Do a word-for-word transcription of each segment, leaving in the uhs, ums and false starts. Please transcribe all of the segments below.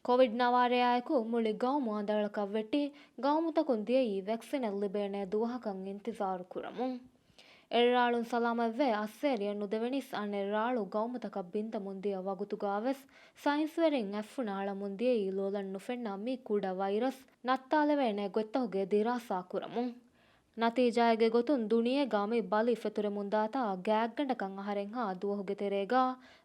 ކޮވިޑް ނަވާރަޔާއެކު މުޅި ގައުމު އަނދަރަޅަކަށް ވެއްޓި، ގައުމުތަކުން ދިޔައީ ވެކްސިނެއް ލިބޭނެ ދުވަހަކަށް އިންތިޒާރު ކުރަމުން. އެއްރާޅުން ސަލާމަތްވެ، އައްސޭރިއަށް ނުދެވެނީސް އަނެއްރާޅު ގައުމުތަކަށް ބިންދަމުން ދިޔަ ވަގުތުގަވެސް، ސައިންސްވެރިން އަތްފުނަ އަޅަމުން ދިޔައީ ލޯލަން ނުފެންނަ މި ކުޑަ ވައިރަސް ނައްތާލެވޭނެ ގޮތްތަކުގެ ދިރާސާ ކުރަމުން. ނަތީޖާއެއްގެ ގޮތުން ދުނިޔޭގަ މި ބަލި ފެތުރެމުންދާތާ ގާތްގަނޑަކަށް އަހަރެންހާ ދުވަހުގެ ތެރޭގަ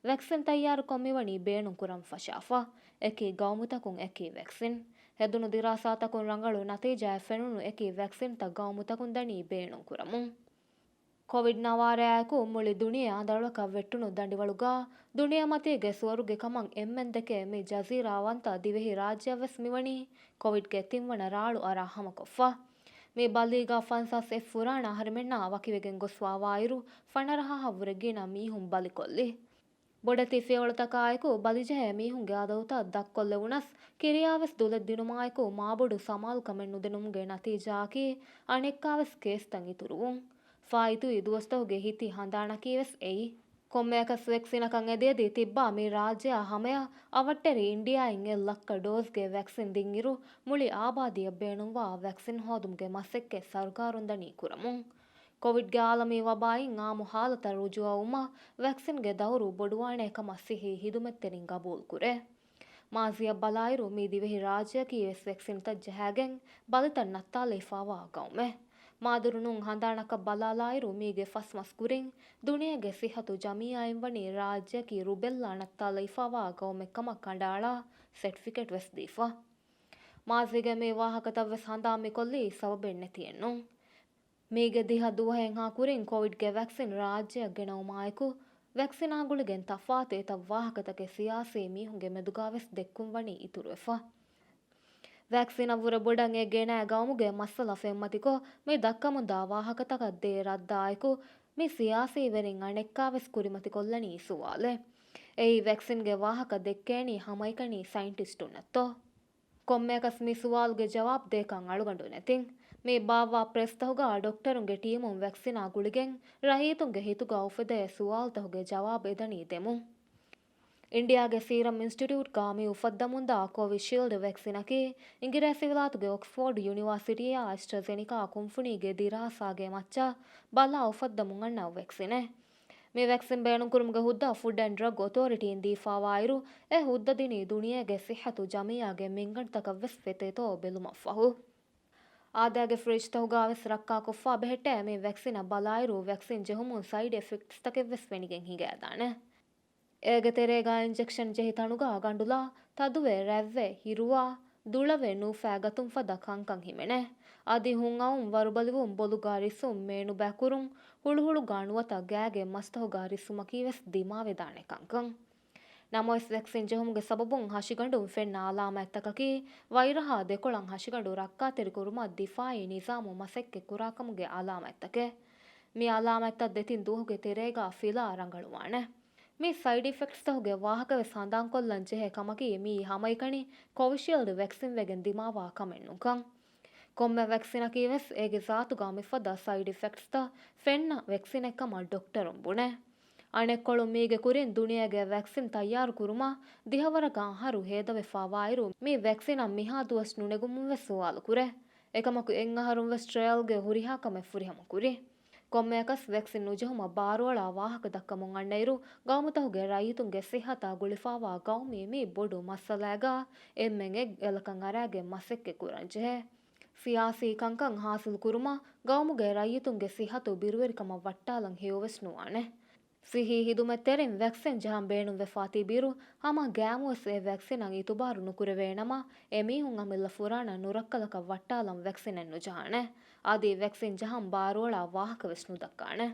ވެކްސިން ތައްޔާރުކޮށް މިވަނީ ބޭނުންކުރަން ފަށާފަ. އެކި ގައުމުތަކުން އެކި ވެކްސިން. ހެދުނު ދިރާސާތަކުން ރަނގަޅު ނަތީޖާއެއް ފެނުނު އެކި ވެކްސިންތައް ގައުމުތަކުން ދަނީ ބޭނުންކުރަމުން. ކޮވިޑް ނަވާރަޔާއެކު މުޅި ދުނިޔެ އަނދަޅުވަކަށް ވެއްޓުނު ދަނޑިވަޅުގަ ދުނިޔެމަތީގެ ސުވަރުގެ ކަމަށް އެންމެން ދެކޭ މި ޖަޒީރާވަންތަ ދިވެހި ރާއްޖެއަށްވެސް މިވަނީ ކޮވިޑްގެ ތިންވަނަ ރާޅު އަރާ ހަމަކޮށްފަ. މި ބަލީގަ ފަންސާސް އެއް ފުރާނަ އަހަރެމެންނާ ވަކިވެގެން ގޮސްފާވާއިރު، ފަނަރަހަ ހަށްވުރެ ގިނަ މީހުން ބަލިކޮށްލި. ބޮޑެތި ފިޔަވަޅުތަކާއެކު ބަލިޖެހޭ މީހުންގެ އަދަދުތައް ދަށްކޮށްލެވުނަސް، ކިރިޔާވެސް ދުލެއް ދިނުމާއެކު މާބޮޑު ސަމާލުކަމެއް ނުދިނުމުގެ ނަތީޖާއަކީ އަނެއްކާވެސް ކޭސްތައް އިތުރުވުން. ފާއިތުވި ދުވަސްތަކުގެ ހިތި ހަނދާނަކީވެސް އެއީ. ކޮންމެއަކަސް ވެކްސިނަކަށް އެދިއެދި ތިއްބާ މި ރާއްޖެއާ ހަމަޔަށް އަވަށްޓެރި އިންޑިއާއިން އެއް ލައްކަ ޑޯޒްގެ ވެކްސިން ދިންއިރު، މުޅި އާބާދީއަށް ބޭނުންވާ ވެކްސިން ހޯދުމުގެ މަސައްކަތް ސަރުކާރުން ދަނީ ކުރަމުން. ކޮވިޑްގެ އާލަމީ ވަބާއިން އާއްމު ހާލަތަށް ރުޖޫޢަވުމަށް ވެކްސިންގެ ދައުރު ބޮޑުވާނޭ ކަމަށް ސިއްހީ ހިދުމަތްތެރިން ގަބޫލުކުރޭ. މާޒީއަށް ބަލާއިރު، މީ ދިވެހި ރާއްޖެއަކީވެސް ވެކްސިންތައް ޖަހާގެން ބަލިތައް ނައްތާލައިފާވާ ގައުމެއް. މާދުރު ނޫން ހަނދާނަކަށް ބަލާލާއިރު، މީގެ ފަސް މަސް ކުރިން ދުނިޔޭގެ ސިއްހަތު ޖަމިއްޔާއިން ވަނީ ރާއްޖެއަކީ ރުބެއްލާ ނައްތާލައިފާވާ ގައުމެއް ކަމަށް ކަނޑައަޅާ ސެޓްފިކެޓް ވެސް ދީފަ. މާޒީގެ މި ވާހަކަތައް ވެސް ހަނދާން މިކޮށްލީ ސަބަބެއް ނެތިއެއްނޫން. މީގެ ދިހަ ދުވަހެއްހާ ކުރިން ކޮވިޑްގެ ވެކްސިން ރާއްޖެއަށް ގެނައުމާއެކު، ވެކްސިނާ ގުޅިގެން ތަފާތު އެތައް ވާހަކަތަކެއް ސިޔާސީ މީހުންގެ މެދުގަވެސް ދެއްކުން ވަނީ އިތުރުވެފަ. ވެކްސިނަށްވުރެ ބޮޑަށް އެ ގެނައި ގައުމުގެ މައްސަލަ ފެންމަތިކޮށް، މި ދައްކަމުންދާ ވާހަކަތަކަށް ދޭ ރައްދާއެކު، މި ސިޔާސީވެރިން އަނެއްކާވެސް ކުރިމަތިކޮށްލަނީ ސުވާލެއް. އެއީ ވެކްސިންގެ ވާހަކަ ދެއްކޭނީ ހަމައެކަނި ސައިންޓިސްޓުންނަށްތޯ؟ ކޮންމެއަކަސް މި ސުވާލުގެ ޖަވާބު ދޭކަން އަޅުގަނޑު ނެތިން. މި ބާއްވާ ޕްރެސްތަހުގަ ޑޮކްޓަރުންގެ ޓީމުން ވެކްސިނާ ގުޅިގެން ރައްޔިތުންގެ ހިތުގަ އުފެދޭ ސުވާލުތަހުގެ ޖަވާބު އެދަނީ ދެމުން. އިންޑިއާގެ ސީރަމް އިންސްޓިޓިއުޓްގަ މި އުފައްދަމުންދާ ކޮވިޝީލްޑް ވެކްސިނަކީ، އިނގިރޭސިވިލާތުގެ އޮކްސްފޯޑް ޔުނިވާސިޓީއާ އެސްޓްރަޒެނިކާ ކުންފުނީގެ ދިރާސާގެ މައްޗަށް ބަލާ އުފައްދަމުން އަންނަ ވެކްސިނެއް. މި ވެކްސިން ބޭނުންކުރުމުގެ ހުއްދަ ފުޑް އެންޑް ޑްރަގް އޮތޯރިޓީން ދީފާވާއިރު، އެ ހުއްދަ ދިނީ ދުނިޔޭގެ ސިއްހަތު ޖަމިއްޔާގެ މިންގަނޑުތަކަށް ވެސް ފެތޭތޯ ބެލުމަށްފަހު. އާދައިގެ ފްރިޖްތަހުގަ ވެސް ރައްކާކޮށްފާ ބެހެއްޓޭ މި ވެކްސިނަށް ބަލާއިރު، ވެކްސިން ޖެހުމުން ސައިޑް އެފެކްޓްސްތަކެއް ވެސް ފެނިގެން ހިނގައިދާނެ. އޭގެ ތެރޭގަ އިންޖެކްޝަން ޖެހި ތަނުގަ ގަނޑުލާ، ތަދުވެ، ރަތްވެ، ހިރުވާ، ދުޅަވެ ނޫފާގަތުން ފަދަ ކަންކަން ހިމެނޭ. އަދި ހުންއައުން، ވަރުބަލިވުން، ބޮލުގަ ރިއްސުން، މޭނުބައިކުރުން، ހުޅުހުޅުގަ ނުވަތަ ގާގެ މަސްތަހުގަ ރިއްސުމަކީ ވެސް ދިމާވެދާނެ ކަންކަން. ނަމަވެސް، ވެކްސިން ޖެހުމުގެ ސަބަބުން ހަށިގަނޑުން ފެންނަ އަލާމާތްތަކަކީ، ވައިރަހާ ދެކޮޅަށް ހަށިގަނޑު ރައްކާތެރިކުރުމަށް ދިފާއީ ނިޒާމު މަސައްކަތް ކުރާކަމުގެ އަލާމާތްތަކެއް. މި އަލާމާތްތައް ދެތިން ދުވަހުގެ ތެރޭގަ ފިލާ ރަނގަޅުވާނެ. މި ސައިޑް އިފެކްޓްސްތަހުގެ ވާހަކަވެސް ހަނދާންކޮށްލަން ޖެހޭ ކަމަކީ، މިއީ ހަމައެކަނި ކޮވިޝީލްޑް ވެކްސިން ވެގެން ދިމާވާ ކަމެއްނޫންކަން. ކޮންމެ ވެކްސިނަކީވެސް އޭގެ ޒާތުގަ މިފަދަ ސައިޑް އިފެކްޓްސްތައް ފެންނަ ވެކްސިނެއްކަމަށް ޑޮކްޓަރުން ބުނޭ. އަނެއްކޮޅުން މީގެ ކުރިން ދުނިޔޭގެ ވެކްސިން ތައްޔާރުކުރުމަށް ދިހަވަރަކަށް އަހަރު ހޭދަވެފާވާއިރު، މި ވެކްސިނަށް މިހާ ދުވަސް ނުނެގުމުންވެސް ސުވާލުކުރޭ. އެކަމަކު އެއްއަހަރުންވެސް ޓްރަޔަލްގެ ހުރިހާ ކަމެއް ފުރިހަމަކުރި. ކޮންމެއަކަސް ވެކްސިން ނުޖެހުމަށް ބާރުއަޅާ ވާހަކަ ދައްކަމުން އަންނައިރު، ގައުމުތަކުގެ ރައްޔިތުންގެ ސިއްހަތާ ގުޅިފާވާ ގައުމީ މި ބޮޑު މައްސަލާގަ އެންމެން އެއް އެލަކަށް އަރާގެން މަސައްކަތް ކުރަންޖެހޭ. ސިޔާސީ ކަންކަން ހާސިލް ކުރުމަށް ގައުމުގެ ރައްޔިތުންގެ ސިއްހަތު ބިރުވެރިކަމަށް ވައްޓާލަން ހެޔޮވެސް ނުވާނެ. ސިއްހީ ހިދުމަތްތެރިން ވެކްސިން ޖަހަން ބޭނުންވެފާ ތިބިއިރު، ހަމަ ގައިމުވެސް އެ ވެކްސިނަށް އިތުބާރު ނުކުރެވޭނަމަ، އެމީހުން އަމިއްލަ ފުރާނަ ނުރައްކަލަކަށް ވައްޓާލަން ވެކްސިނެއް ނުޖަހާނެ. އަދި ވެކްސިން ޖަހަން ބާރުއަޅާ ވާހަކަވެސް ނުދައްކާނެ.